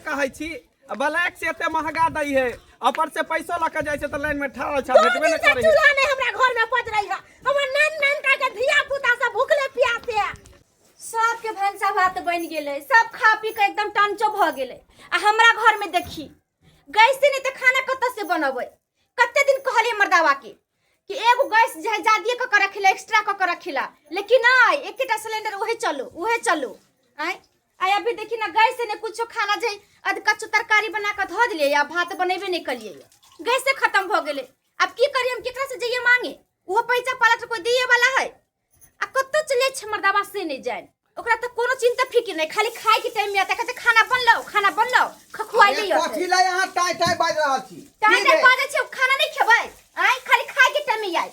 कहै छी, आ ब्लैक से एते महंगा दै है, ऊपर से पैसो लऽ के जाइ छै तऽ लाइन में ठाढ़ छै, दू भेटबे दिन नहि से करै है। चूल्हा नहीं हमरा घर में पच रही है। हमर नान नान का के धिया पुता सब भूखले प्यासे है। सबके भनसा भात बनि गेलै, सब खा पी के एकदम टंचो भऽ गेलै, आ हमरा घर में देखी गैसे नहीं तऽ खाना कतऽ से बनबै। कते दिन कहलियै मर्दावा के कि एगो गैस जे है जादिये कऽ के रखिला, एक्स्ट्रा कऽ के रखिला, लेकिन नहीं, एकेटा सिलेंडर उहे चलू उहे चलू। आँय आइ अभी देखी ना गैस ने कुछो खाना जे अध कच्चो तरकारी बना कऽ धऽ देलियै आ भात बनेबे नहीं कलियै, गैसे खत्म भऽ गेलै। आब की करियै हम, केकरा से जइयै मांगे? ओहो पैसा पाला तऽ कोई दिए वाला है? आ कतऽ चले छै मर्दावा से नहीं जाए, ओकरा तऽ कोनो चिंता फिक्र नहीं, खाली खाए के टाइम में आता कहते खाना बनलो खाना बनलो, खखुआई अरे नहीं होते। कथी लए अहाँ टाइ टाइ बाजि रहल छी? टाइ की टाइ भेल? बाजै छै, खाना नहीं खेबै? आँय खाली खाए के टाइम में आए।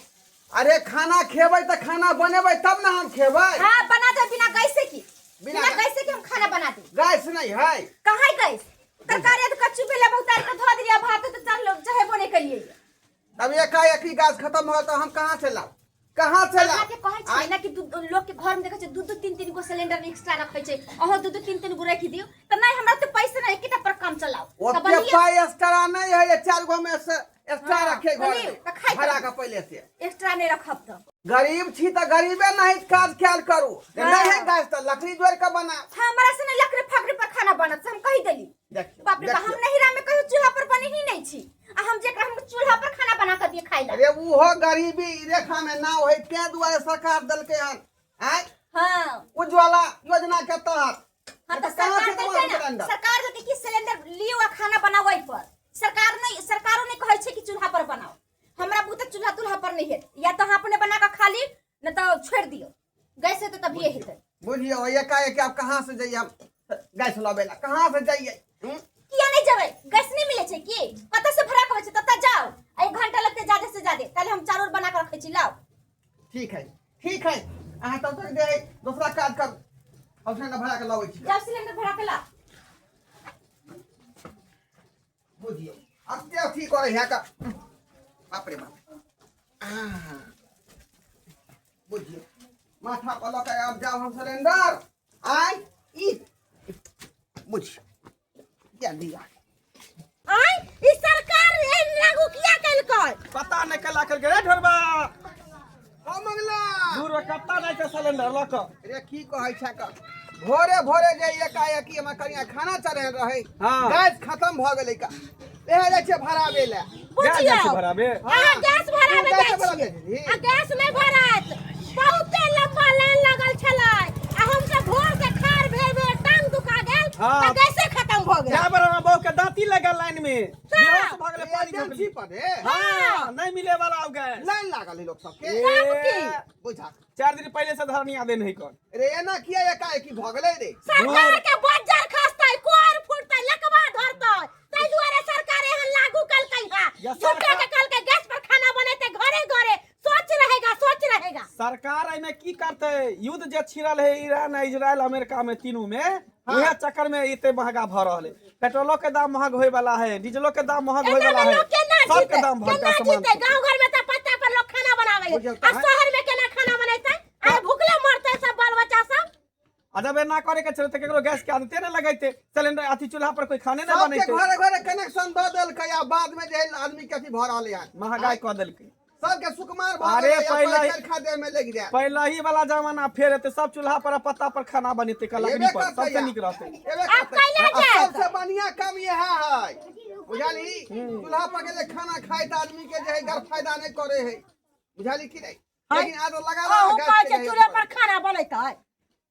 अरे खाना खेबै तऽ खाना बनेबै तब ने हम खेबै। हाँ बना दे बिना गैसे की, बिना बिना गैसे के हम खाना बना दे। गैस नहीं है? कहाँ है गैस? तरकारी तो कच्चू भेलै बहुत तार के धो दिया, भात तो चढ़लो चढ़ेबो नहीं कलिए। तब एकाएक ही गैस खत्म हो तो हम कहाँ से लाओ, कहाँ से लाओ? अहाँ के कहै छै ना कि दू लोग के घर में देखै छै दू दू तीन तीन गो सिलेंडर एक्स्ट्रा रखै छै, अहाँ दू दू तीन तीन गो राखि दियौ तऽ नहीं हमरा तऽ पैसा नहीं, एकेटा पर काम चलाओ। तऽ ओते बलिए पाई एक्स्ट्रा नहीं है, ये चार गो में से एक्स्ट्रा हाँ, रखे घर बलिए, में तऽ खाइ भरा के पहले से एक्स्ट्रा नहीं रखब तऽ गरीब छी तऽ गरीबे नहीं काज ख्याल करू। हाँ। नहीं है गैस तऽ लकड़ी जोड़ के बना। हमरा से नहीं लकड़ी फकड़ी पर खाना बनत से हम कहि देली। देखियौ, बाप रे बाप, हम देखियौ। नहिरा में कहियो चूल्हा पर बने ही नहीं छी, आ हम जेकरा हम चूल्हा पर खाना बना के दिए खाइ ला। अरे उहो गरीबी रेखा में ना होय ते दुआरे सरकार देलकै हन। आँय? हाँ। उज्ज्वला योजना के तहत। हाँ, तो कहाँ से सरकार तुम्हारा देलकै ना, सिलेंडर? सरकार देलकै कि सिलेंडर लियो आ खाना बनाओ एहि पर। सरकार नहीं, सरकारो नहीं कहै छै कि चूल्हा पर बनाओ। हमरा बुते चूल्हा तुल्हा पर नहीं हेत, या तो अहाँ अपने बना के खा ली, नहीं तो छोड़ दियो। गैस हेतै तभिए हेतै। बुझियो एकाएक आब कहाँ से जइए हम गैस लबै ला, कहाँ से जइए? हम्म? किया नहीं जेबै? गैस नहीं मिले छै की? कतऽ से भरा के होइ छै ततऽ जाओ, एक घंटा लगतै ज्यादा से ज्यादा, ताले हम चारों बना के रखै छी, लाओ। ठीक है ठीक है, अहाँ तब तक जे दोसरा काज करू, हम सिलेंडर भरा के लबै छी। जाओ सिलेंडर भरा के लाओ। बुझियो अते अथी करे है का, बाप रे बाप। आह, बुझियो माथा पर लऽ के आब जाओ हम सिलेंडर आय ई बुझियो जल्दी आ। आय ई सरकार एहन लागू किया केलकै? पता नहीं कला करके रे ढोरबा। ओ मंगला दूर रे, कत्ता जाइ छै सिलेंडर लऽ कऽ? रे की कहै छै का, भोरे भोरे जे एकाएकी हमर कनिया खाना चढ़ेने रहै, हाँ। गैस खत्म भऽ गेलै का, इएह जाइ छै भराबे लए। गैस जाइ छै बुझियौ भराबे? अहाँ गैस भराबे गैस जाइ भराबे छियै छी। आ गैस नहि भरात, बहुते लंबा लाइन लगल छलै आ हम सब भोर से खार भेल भेल टांग दुखा गेल। हाँ। तऽ गैसे खत्म भऽ गेल। जा बड़ा बहू के दांती लगल लाइन में, बेहोश भऽ गेलै, पानी एजेंसी झोंकली। पर रे। हाँ, नहीं मिले वाला आब गैस। लाइन लागल है लोक सबके। ए, बुझा 4 दिन पहले से धरनी आदे नहीं कर रे, एना किया एकाएकी भऽ गेलै रे? सरकार के बज्जर खसतै, कोर फुटतै, लकवा धरतै, ताहि दुआरे सरकार एहन लागू कलकै हा। या झूठे सरकार- के कहलकै गैस पर खाना बनेतै घरे घरे, सोच रहेगा सोच रहेगा। सरकार एहिमे की करतै? युद्ध जे छिड़ल है ईरान आ इजराइल अमेरिका में तीनू में, उहे चक्कर में एते महंगा भऽ रहल है। पेट्रोलो के दाम महग होय वाला है, डीजलो के दाम महग होय एना वाला में है, लोग केना सबके जीतै? दाम भरका केना सामान जीतै? गांव घर में तऽ पत्ता पर लोग खाना बनाबै है, बुझल आ तऽ है। शहर में केना खाना बनेतै? आइ भुखले मरतै सब बाल बच्चा सब। आ जब एना करे के छलै तऽ केकरो गैस के आदते नहि लगैते, सिलेंडर अथी चूल्हा पर कोई खाने नहि सबके बनेते। घरे घरे कनेक्शन दऽ देलकै आ बाद में जे आदमी के अथी भऽ रहलै हन, महंगाई कऽ देलकै, सबके सुकुमार भऽ अरे गेलै आ पहिले- पैसा खा में लागि जाय। पहले ही वाला जमाना फेर एते, सब चूल्हा पर आ पत्ता पर खाना बनेते का लकड़ी एबे पर, करतै सबसे या। नीक रहतै। एबे आब करतै। कैला आ जायत? सबसे बढ़िया काम इएह है बुझलही, चूल्हा पर के जे खाना खाय तऽ आदमी के जे है गर फायदा नहीं करे है, बुझलही कि नहीं? लेकिन आज लगा अहूँ गैस कहै के छै जे है चूल्हा पर खाना बनेतै,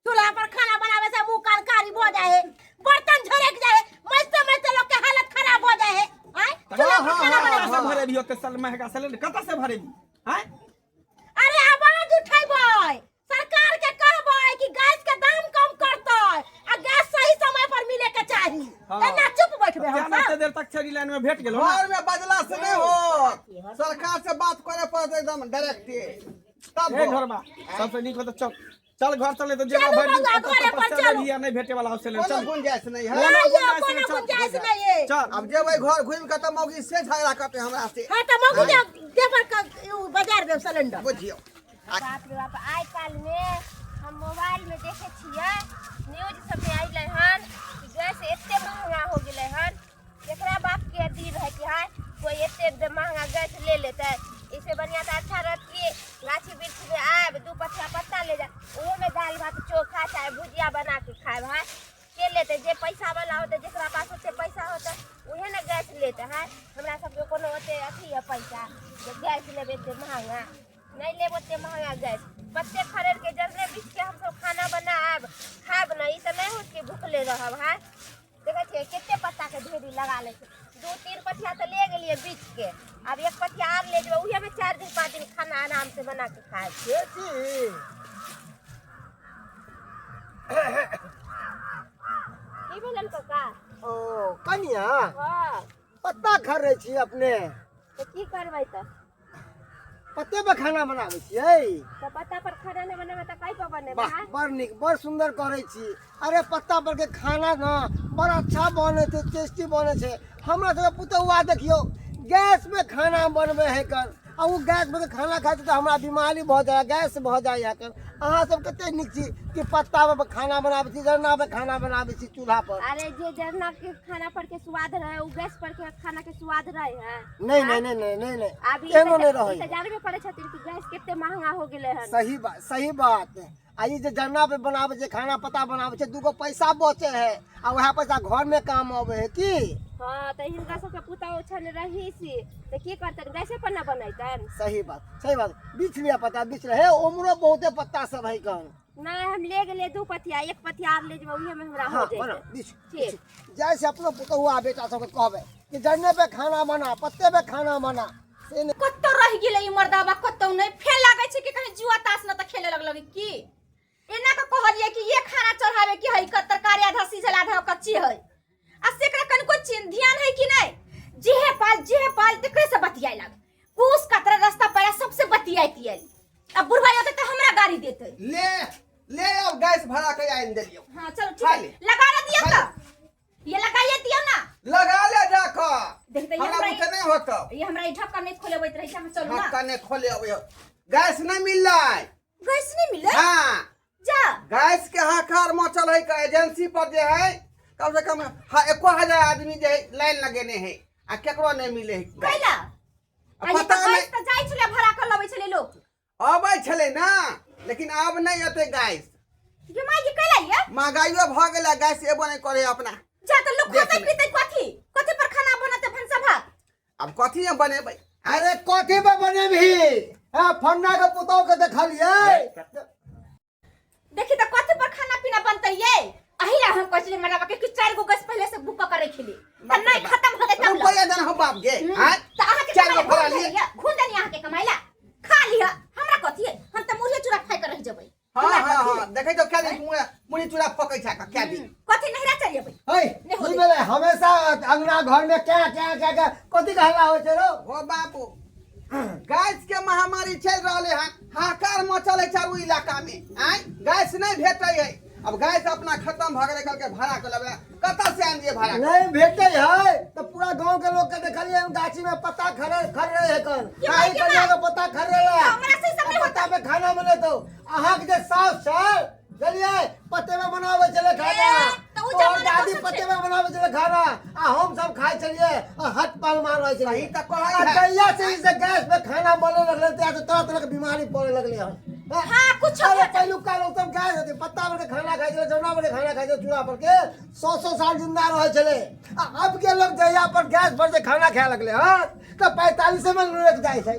चूल्हा पर खाना बनावे से मुंह कान कारी भऽ जाइ है, बर्तन झरक जाइ है, मजते मजते लोग के हालत खराब हो जाइ है। आँय चूल्हा पर हाँ, खाना हाँ, बनावे कतऽ से भरेबी ओते सल महंगा सिलेंडर, कतऽ से भरेबी? आँय अरे आवाज उठेबै, सरकार के कहबै कि गैस के दाम कम करतै आ गैस सही समय पर मिले के चाही। हाँ। एना चुप बैठबै हम तें एते सब? देर तक छेरी लाइन में भेट गेलो ना। घर में बजला से नहीं हो, सरकार से बात करे पड़त एकदम डायरेक्ट तब ए हो। घरबा सबसे नीक होता, चल चल घर चले तो जेबा चलू भरि दिन बौआ, ओतऽ घरे पर तपस्या चलू। लेबही आ नहीं भेटे वाला हो सिलेंडर। कोनो चल गुंजाइश नहीं है। कोनो नहीं यौ, गुंजाइश कोनो नहीं, चल। गुंजाइश नहीं है। चल अब जेबै घर घुमि के तऽ मौगी से झगड़ा करतै हमरा से। हाँ तऽ मौगी के देबर के उ बाजार देब सिलेंडर। बुझियौ बाप रे बाप, आइ काल्हि में हम मोबाइल में देखे छियै न्यूज सब में अइलै हन कि गैस एते महंगा हो गेलै हन। केकरा बाप के अथी रहै कि हाय कोई एते महंगा गैस ले लेतै। इससे बढ़िया तऽ अच्छा रहत कि गाछी वृक्ष में आयब दू पथिया पत्ता ले जाए, ओहो में दालि भात चोखा चाहे भुजिया बना के खायब। हाय के लेतै? जे पैसा वाला होतै, जेकरा पास ओते पैसा होतै उहे ने गैस लेतै। हाय हमरा सबके कोनो ओते अथी है पैसा जे गैस लेबै एते महंगा? नहीं लेब ओते महंगा गैस। पत्ते खरीद के जरने बीछ के हमसब खाना बनायब खायब ने, ई तऽ नहि होत कि भूखले रहब। हाय देखै छियै कते पत्ता के ढेरी लगा लै छै। 2-3 पथिया तऽ ले गेलियै बीछ के, आब एक पथिया आर ले जेबै, उहे में 4 दिन 5 दिन खाना आराम से बना के खायब। बेटी की भेलन कका? ओ कनिया हाँ पत्ता खरीदै छी अपने? तऽ की करबै तऽ? पत्ते पर खाना बनाबै छियै? तऽ पत्ता पर खाना नहि बनेबै तऽ कै पर बनेबै? वाह बड़ नीक, बड़ सुन्दर करै छी। अरे पत्ता पर के खाना ने बड़ अच्छा बनै छै, टेस्टी बनै छै। हमरा सबके पुतहुआ देखियौ गैस में खाना बनबै है कन, आ ओ गैस पर के खाना खाइ छै तऽ हमरा बीमारी भऽ जाइ, गैस भऽ जाइ है कन। अहाँ सब कते नीक छी कि पत्ता पर खाना बनाबै छी, जरना पर खाना बनाबै छी, चूल्हा पर। अरे जे जरना के खाना पर के स्वाद रहे उ गैस पर के खाना के स्वाद रहे है? नहीं नहीं नहीं नहीं नहीं नहीं, आब ई एहनो तऽ नहीं रहै। ई तऽ जानबे करै छथिन कि गैस कते महंगा हो गेलै हन। सही बात, सही बात। आ ई जे जरना पे बनाबै छै खाना, पता बनाबै छै, दूगो पैसा बचे है आ वएह पैसा घर में काम अबै है की? हाँ तऽ हिनका सबके पुतहु छनि रहीसी तऽ की करतनि, गैसे पर न बनैतनि? सही बात, सही बात। बीछ लिया पत्ता, बीछ लिया। हे उमरो बहुते पत्ता सब है कन। नहीं हम ले गेलियै 2 पथिया, 1 पथिया आर ले जेबै उहे में हमरा हो हाँ जेतै। बना बीछ। ठीक। जाइ से अपनो पुतहु आ बेटा सबके कहबै कि जरने पे खाना बना, पत्ते पे खाना बना, से नहि। कतौ रहि गेलै ई मर्दाबा, कतौ नहि। फेर लागै छै कि कहीं जुआ तास न तऽ खेले लगलक की। एना के कहलियै कि ये खाना चढ़ावे की है, तरकारी आधा सीझल आधा कच्ची है, आ से एकरा कनिको ध्यान है कि नहीं? जेहे पाल जेहे पाल तेकरे से बतियाए लाग, कोस कतरा रास्ता पैरा सबसे बतियाइत आयल। अब बुढ़वा होते तऽ हमरा गाड़ी देते। ले ले अब गैस भरा के आनि देलियौ। हाँ चलो ठीक है, खा ले। लगा ना दियो खा तो ये लगाइए दियो ना। लगा ले जाकर। देखते ये हमरा हमरा बुते नहीं होतो। ये हमरा ई ढक्कन नहीं खोलेबैत रहे छै, अहाँ चलू ना। ढक्कन नहीं खोले अबै हो। गैस नहीं मिललै। गैस नहीं मिललै? हाँ। जा। गैस के हाहाकार मचल है का एजेंसी पर जे है कम से कम हाँ 1000 आदमी जे है लाइन लगेने है आ केकरो नहीं मिले है। कैला? आ आ ये पता तऽ नहीं। गैस तऽ जाइ छलै भरा कर लबै छलै लोक। अबै छलै ना, लेकिन आब नहीं एतै गैस। ये माय ये कैला ये? महंगाइयो भऽ गेलै, गैस एबो नहीं करे अपना। जा तऽ लोक देख खतै ले। पीतै कथी? कथी पर खाना बनतै भनसा भात? आब कथी हम बनेबै? अरे कथी पे बनेबही? हाँ फन्ना के पुतौह के देखलियै। देखी तऽ कथी पर खाना पीना बनतै ये? अही ला हम कहै छलियै मरबा के कि 4 गो गैस पहिले से बुक कऽ के रखि ली। तऽ नहि खत्म हो गेल तब रुपैया देन हम बाप गे। आँय? तऽ अहाँके 4 गो कमाइ भरा घून लिए। देलियै, घून देलियै अहाँके कमाइ ला। खा लिअ, हमरा कथी है? हम तऽ मुरही चूड़ा खाइ के रहि जेबै। हाँ, हमरा हाँ, कथी हाँ, है? देखै तो क्या दिन मुरही चूड़ा फकै छै क्या दिन? कथी नहिरा चलि जेबै? है, नहि होतै। की भेलै? हमेशा अंगना घर में क्या क्या क्या क्या कथी के हल्ला होइ छै रौ? हो बाबू, गैस के महामारी चल रहले हन, हाहाकार मचल है चारू इलाका में। आँय गैस नहीं भेटै है। अब गैस अपना खत्म भऽ गेलै, कहलकै भाड़ा के लेबै, कतऽ से आनि दियै भाड़ा? नहीं भेटै है तऽ पूरा गांव के लोग के देखलियै हम गाछी में पत्ता खड़े खड़े है कन। के काहे भाई, के कनिया भाई? के पत्ता खड़े है। हमरा से सब नहीं पत्ता पे खाना बनेतौ। अहाँ के जे सास छै बुझलियै, पत्ते में बनाबै छलै खाना। ए, तऽ उ तोहर जमाना दादी दोसर पत्ते छै। में बनाबै छलै खाना आ हम सब खाइ छलियै आ हट पाल मार रहै छलियै। सही तऽ कहै आ है। जहिया से ई से गैस पे खाना बने लगलै तहिया से तरह तरह के बीमारी पड़े लगलै हन। हाँ, कुछ अरे हो जाए। पहिलुका लोग सब गैस होते, पत्ता पर के खाना खाइ छलै, जमुना पर के खाना खाइ छलै, चूल्हा पर के 100-100 साल जिंदा रहै छलै। आ अब के लोग जहिया पर गैस पर से खाना खाए लगलै हन तऽ 45 में लुढ़क जाइ छै,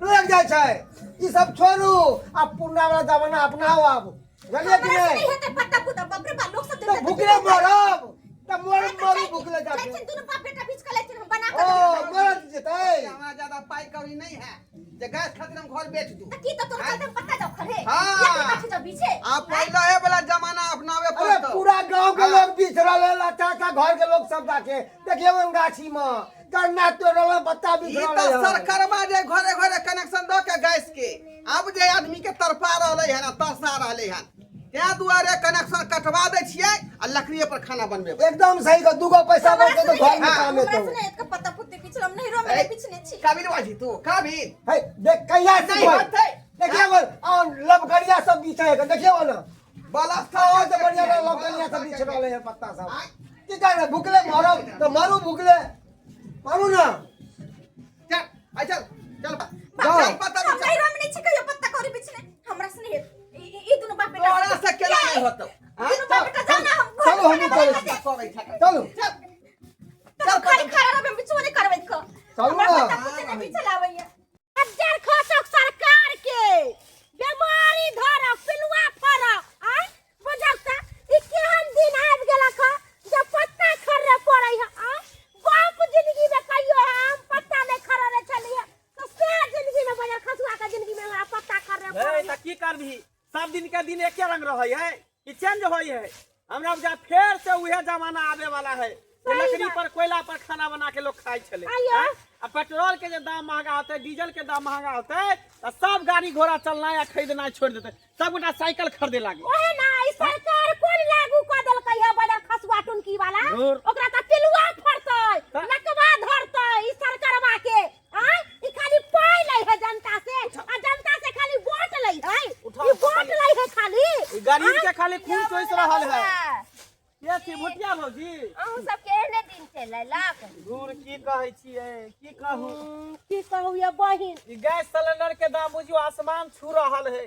लुढ़क जाइ छै। ई सब छोड़ू, आब पुरना वाला जमाना अपनाओ आब, बुझलियै कि हमरा से नहि? नहीं हेतै पत्ता पुत्ता, बाप रे बाप, लोग सब तऽ देखतै भुखले मरब तऽ मर हाँ, तऽ मरू जाइ- भुखले जाके। जाइ छिन दुनू बाप बेटा बीच के लेथिन, हम बना के ओ देबै। मरत जेतै। हमरा ज्यादा पाई कौड़ी नहीं है जे गैस खातिर हम घर बेच दू। तऽ की तऽ तोर चलते हम पत्ता जाउ खरे? हाँ। लकड़ी काठी जाउ बीचे? आ पहिले वाला जमाना अपनावे अरे पड़तौ। पूरा गांव के हाँ। लोग बीच रहले, अच्छा अच्छा घर के लोग सब जाके देखियौ हम गाछी में गन्ना तोड़ रहल, पत्ता बीछ ई रहल तऽ हन। सरकारवा जे घरे घरे कनेक्शन दऽ के गैस के अब जे आदमी के तरफा रहलै हन आ तरसा रहलै हन, तें दुआरे कनेक्शन कटवा दै छियै आ लकड़िए पर खाना बनबेबै। एकदम सही कह, दूगो पैसा हमरा बचतै तऽ सुनै- घर में काम हमरा हेतौ। सुनै एतका पत्ता पुत्ती पिछल हम नहिरो में नहीं पिछने छी। काबिल बाजी तू काबिल है देख कहिया नहीं सिखबै? होतै। देखिए बोल और लबगड़िया सब बिछै है देखियौ ने। बलस्तर और से बढ़िया लौकनिया सब बिछ रहले है पत्ता सब। की करबै, भुखले मरब तऽ मरू, भुखले मरू ना। चल आ चल चल। जाओ। चल पत्ता हम बिछ। नहीं हम नहीं छी कहियो पत्ता कौड़ी बिछने, हमरा से नहीं हेत। ई दुनू बाप बेटा तोरा से केना नहीं होतौ? आँय? दुनू बाप बेटा जाओ ना, हम घर चलू, में हमहूँ खाना चलै बना छी। देब। करै छै। चलू। चल। तो खाली खड़ा रहबै, बिछो नहीं करबै क। चलू हमरा ना। पत्ता पुते नहीं बिछलाबैया। अज्जर खसक सरकार के बेमारी धरक पिलुआ फरक आय बुझक त ई केहन दिन आबि गेलक हँ जे पत्ता खर्रे पड़ै है आय। बाप जिंदगी में कहियो हम पत्ता नहीं खररे छलियै तऽ से जिंदगी में बजर खसुआ के जिंदगी में हमरा पत्ता खर्रे हे पड़ै। तऽ की करबही, सब दिन के दिन एके रंग रहै है कि चेंज होई है? हमरा बुझा फेर से उहे जमाना आबे वाला है जे सही लकड़ी बात। पर कोयला पर खाना बना के लोग खाइ छलै। आइयो। आँय? आ पेट्रोल के जे दाम महंगा होतै, डीजल के दाम महंगा होतै तऽ सब गाड़ी घोड़ा चलनाइ आ खरीदनाइ छोड़ि देतै, सब गोटा साइकिल खरीदे लागी। ओहे ना, ई सरकार कोन लागू कऽ देलकै है बजर खसुआ टुनकी वाला? धुर। ओकरा तऽ पिलुआ फड़तै, तऽ? लकवा धरतै ई सरकारवा के। आय ई खाली पाइ लै है जनता से आ जनता से खाली वोट लै है। उठाओ, ई वोट लै है खाली। ई गरीब के खाली खून चोइस रहल है। बौआ, के छी भुटिया भौजी? अहूँ सबके एहने दिन चलैलक। धूर, की कहै छियै, की कहू? की कहू ये बहिन? ई गैस सिलेंडर के दाम बुझियौ आसमान छू रहल है।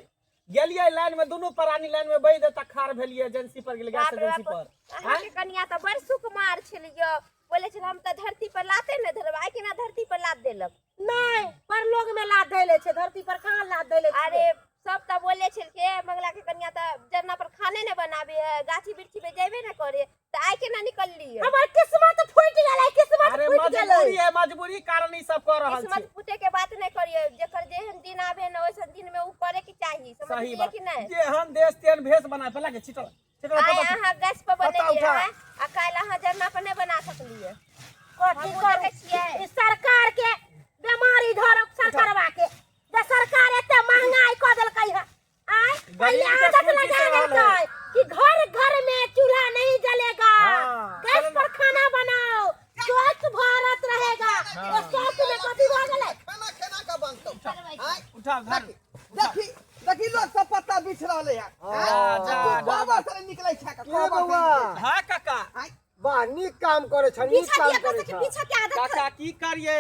गेलियै लाइन में, दुनू प्राणी लाइन में बैठ तऽ खार भेलियै, एजेंसी पर गेलियै, गैस बाप रे एजेंसी बाप, पर। अहाँके कनिया तऽ बड़ सुकुमार छलियै, बोले छल हम तऽ धरती पर लाते नहि धरब, आइ केना धरती पर लात देलक? नहीं, पर लोग में लात धैले छै, धरती पर कहाँ लात धैले छै? अरे सब तऽ बोले छलके मंगला के कनिया तऽ जरना पर खाने नहि बनाबे है, गाछी वृक्षी में जेबे नहि करे, तऽ आइ केना निकललियै? हमर किस्मत फूटि गेलै, किस्मत अरे फूटि गेलै। मजबूरी है, मजबूरी कारण ई सब कऽ रहल किस्मत छी। फूटे के बात नहि करियो, जेकर जेहन दिन आबे ने ओइसन दिन में उ करे के चाही। सही समझलियै बात। कि नहि? जेहन देश तेहन भेष बनाए पहला के छिटल छिटल। आइ पता अहाँ गैस पर पता बनेलियै उठा। है आ काल्हि अहाँ जरना पर नहि बना सकलियै। कथी हमहूँ करू? देखै छियै। ई सरकार के बेमारी धरक सरकारवा के, जे सरकार एते महंगाई कऽ देलकै है। आय पहिले गरीब के आदत खून लगा पीस रहल देलकै है। कि घर घर में चूल्हा नहीं जलेगा, हाँ, गैस पर खाना बनाओ, स्वस्थ भारत रहेगा। वो स्वस्थ में कथी भऽ गेलै? खाना केना के बनतौ? आँय? उठा धर। देखी देखी, लोग सब पत्ता बिछ रहले है। जा, जा, जा। गोबर से निकलै छै। के बौआ? हाँ काका। आँय? वाह, नीक काम करै छ, नीक पीछा काम दिया करै के छ। पीछा के आदत है। काका की करिए,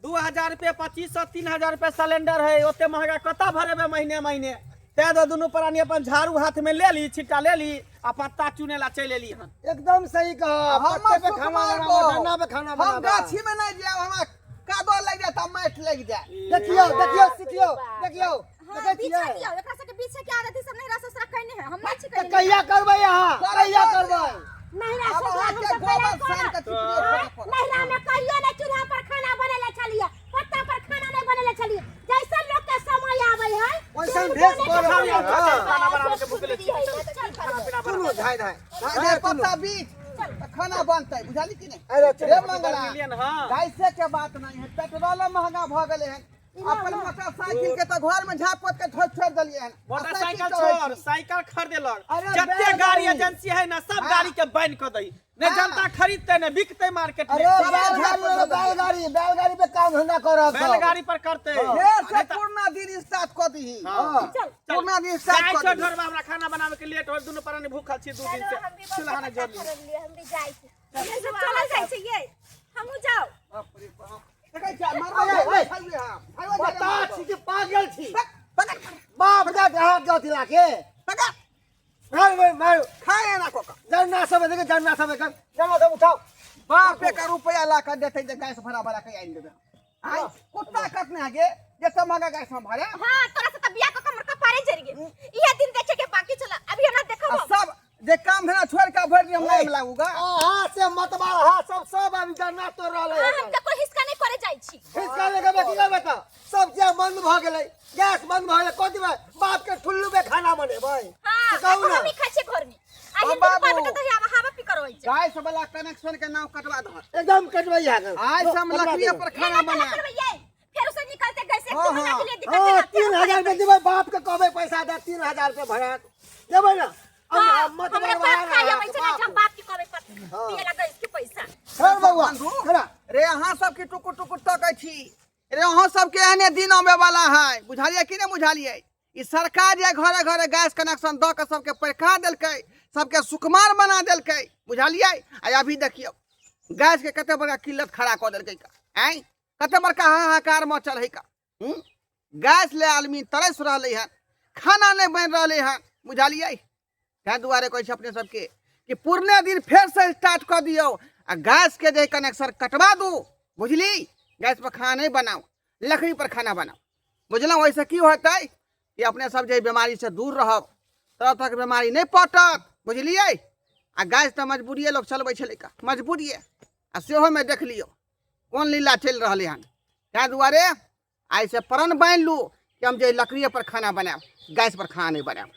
2000 रुपये, 2500, 3000 रुपये सिलेंडर है, ओते महंगा कतऽ भरेबै महीने महीने? तैं दो दुनू प्राणी अपन झाड़ू हाथ में ले ली, छिट्टा ले ली आ पत्ता चुने ला चलि एली हन। एकदम सही कहा। हमर पत्ते पे खाना सुकुमार बनाबो, बौ। झरना पे खाना हम बनाबो। गाछी में नहीं जाएब, हमरा कादो लागि जाए तऽ माटि लागि जाए। देखियौ देखियौ, सिखियौ, देखियौ। हां, देखै पीछा छियै? दियो एकरा सबके, पीछे के आदत ई सब नहीं ससुरा कहने है, हम नहीं छी तऽ कहने। कहिया करबै अहाँ, कहिया करबै? नहिरा आब ससुरा हम अहाँके सब पहिले गोबर सान के करब। चिपड़ियो छोड़ऽ पड़त। नहिरा में कहियो नहीं चूल्हा पर खाना बनेले छलियै, पत्ता पर खाना नहीं बनेले छलियै। जैसे लोग के समय आबै है ओइसन भेष उठा करब। लिअ, उठा, हाँ। खाना बनाबे के भूखले छी, चल, चल खाना पीना सुनू बनाबे। धाय धाय। धाय पत्ता बीछ तऽ खाना बनतै, बुझली कि नहि? अरे चल। रे मंगला, मिलियन, हाँ। गैसे के बात नहीं है, पेट्रोल महंगा भऽ गेलै हन। अपन मोटरसाइकिल के तऽ घर में झाँप पोत के छोड़ छोड़ देलियै हन। मोटरसाइकिल चढ़ै छोड़, छी। साइकिल खरीदेलक। अरे जते बैलगाड़ी। गाड़ी एजेंसी है ना, सब हाँ। गाड़ी के बैन कऽ दही, ने हाँ। जनता खरीदते ने बिकते मार्केट में। अरे बैलगाड़ी वाला, बैलगाड़ी, बैलगाड़ी पे काम धंधा करब सब। बैलगाड़ी पर करते। फेर से पुरना दिन स्टार्ट कऽ दीही। हाँ। चल। पुरना दिन स्टार्ट जाय कऽ छो दीही। ढोरबा, हमरा खाना बनावे के लेट हो, दुनू प्राणी भूखल छी 2 दिन चलो से। हम भी चूल्हा बहुत नहि पत्ता जरली। खरीदलियै, हम भी जाइ छी। सब चलल जाइ छै ये, हमहूँ जाओ। बाप रे बाप। देखै छियै, मारबै, ए, ए, खाइए हम। खाइए बता छी कि पागल छी? पकड़। बाप दा हाथ गथि लाके पकड़। मारू मारू मारू। खाए एना कऽ कऽ। जरना सब देखो, जरना सब एखन, जरना सब उठाओ। बाप के रुपया ला कऽ देतै जे गैस भरा भरा के आनि देबै। आइ कुत्ता कटने है गे जे महंगा गैस में भरे। हां, तोरा से त बियाह क कमर कपारे जरि गेल, इहे दिन देखे के बाकी छला, अभी हमरा आ देखब। सब जे काम धंधा छोड़ के भरि दिन हम लाइन में लागूगा। अहाँ से मतबा अहाँ सब सब आबि जरना तोड़ रहलै हां, हन। हम ककरो हिसका नहीं करे जाइ छी। हिसका लेके की करबै? तऽ सब चीज बंद भऽ गेलै, गैस बंद भऽ गेलै, कथी भाई बाप के ठुल्लू पे खाना बनेबै? हां। तऽ कहू हम ना। ही खाइ छियै घर में आ ओ हिंदू बाबू। बाबू के हवा हवा पी करबै छै। गैस वाला कनेक्शन के नाम कटवा दहन। एकदम कटबै आगे। आइ से हम लकड़िए पर खाना एना बना करबै ये, फेर उसे निकलते गैस एक हाँ, दू महीना हाँ। के लिए दिक्कत हाँ है। 3000 रुपये देबै, बाप के कहबै पैसा दे, 3000 रुपये भरा देबै ना। अब हाँ, मत हमरे बरबरा बाप खाइ रहा अबै छै ना, हम बाप के कहबै पर पिए ला गैस के पैसा। खैर बौआ, बंधु, खरा। रे अहाँ सबके टुकुर टुकुर तकै छी, रे अहाँ सबके एहने दिन आबै वाला है, बुझलियै कि नहि बुझलियै? ई सरकार जे घरे घरे गैस कनेक्शन दऽ कऽ सबके पैका देलकै, सबके सुकुमार बना देलकै, बुझलियै? आ अभी देखियौ गैसके कते बड़का किल्लत खड़ा कऽ देलकै का, आँय कते बड़का हाहाकार मचल है का। गैस ले आदमी तरस रहलै हन, खाना नहि बनि रहलै हन, बुझलियै? ताहि दुआरे कहै छै अपने सबके कि पुरने दिन फेरसँ स्टार्ट कऽ दियौ आ गैसके जे कनेक्शन कटवा दू, बुझली? गैस पर खाना नहि बनाउ, लकड़ी पर खाना बनाउ, बुझलहुँ? ओहिसँ की होतै कि अपने सब जे बीमारीसँ दूर रहब, तरह तरहके बीमारी नहि पटत, बुझलियै? आ गैस तऽ मजबूरिए लोक चलबै छलै का, मजबूरिए, आ सेहोमे देख लियौ कोन लीला चलि रहलै हन। ताहि दुआरे आइसँ प्रण बान्हि लू कि हम जे लकड़िए पर खाना बनायब, गैस पर खाना नहि बनायब।